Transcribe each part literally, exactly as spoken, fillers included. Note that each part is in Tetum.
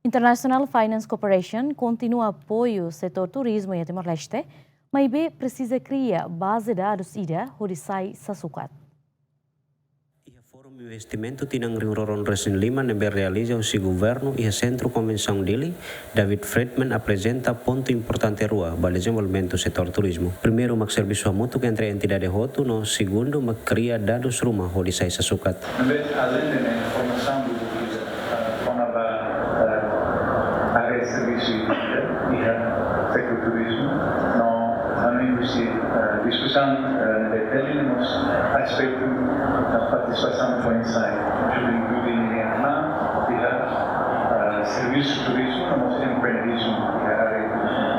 International Finance Corporation kontinua apoiu setór turizmu iha Timor-Leste, maibé presiza kria baze dadus ida hodi sai sasukat. Iha Fórum Investimentu tinan rihun rua ruanulu-resin-lima ne'ebé realiza husi governu iha Sentru Konvensaun Dili, David Friedman aprezenta pontu importante rua ba dezenvolvimentu setór turizmu. Primeiru, mak servisu hamutuk entre entidade hotu, no segundu, mak kria dadus ruma hodi sai sasukat. Ne'ebé além de informasaun do, eh, kona-ba, eh, área servisu iha setór turizmu, no também husi, eh, diskusaun, eh, ne'ebé teli mós aspetu, eh, partisipasaun foin-sa'e, juventude nian, iha, eh, servisu turizmu, no mós empreendedorizmu iha área turizmu.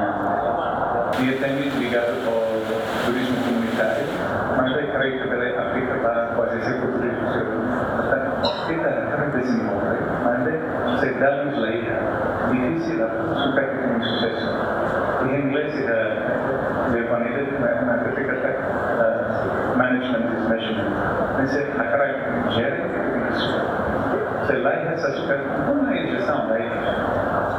Iha temi ligadu ho turizmu komunitáriu, maibé karik bele aplika ba kuaze setór turizmu seluk. Ita, ita karik dezenvolve, maibé se dadus la iha, difisil atu sukat ho susesu. Iha inglés iha, eh, definida, na, na ketika, eh, management is measurement. Maibé hakarak jere, se la iha sasukat, buat ne'e jestaun la iha.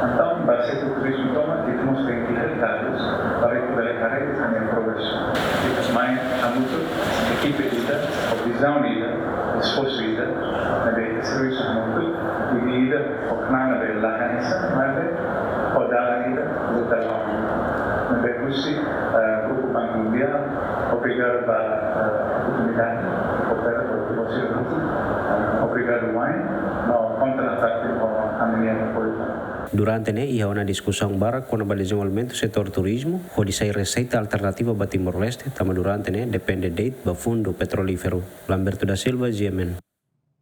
Entaun, ba setór turizmu tomak, ita mós tenke iha dadus, para ita bele haree ita-nia progresu. Ita mai hamutuk, ekipa ida, ho vizaun ida, esforsu ida, ne'ebé servisu hamutuk, ida-idak ho knaar ne'ebé la hanesan, maibé ho dalan ida, luta long. Ne'ebé husi, eh, Grupu Banku Mundiál, obrigadu ba, eh, oportunidade, koopera ba negósiu, eh, obrigadu wa'in, no konta nafatin ho ami-nia apoiu. Durante ne'e, iha ona diskusaun barak kona-ba dezenvolvimentu setór turizmu, hodi sai reseita alternativa ba Timor-Leste, tanba durante ne'e depende de'it ba fundu petrolíferu. Lamberto da Silva, G M N.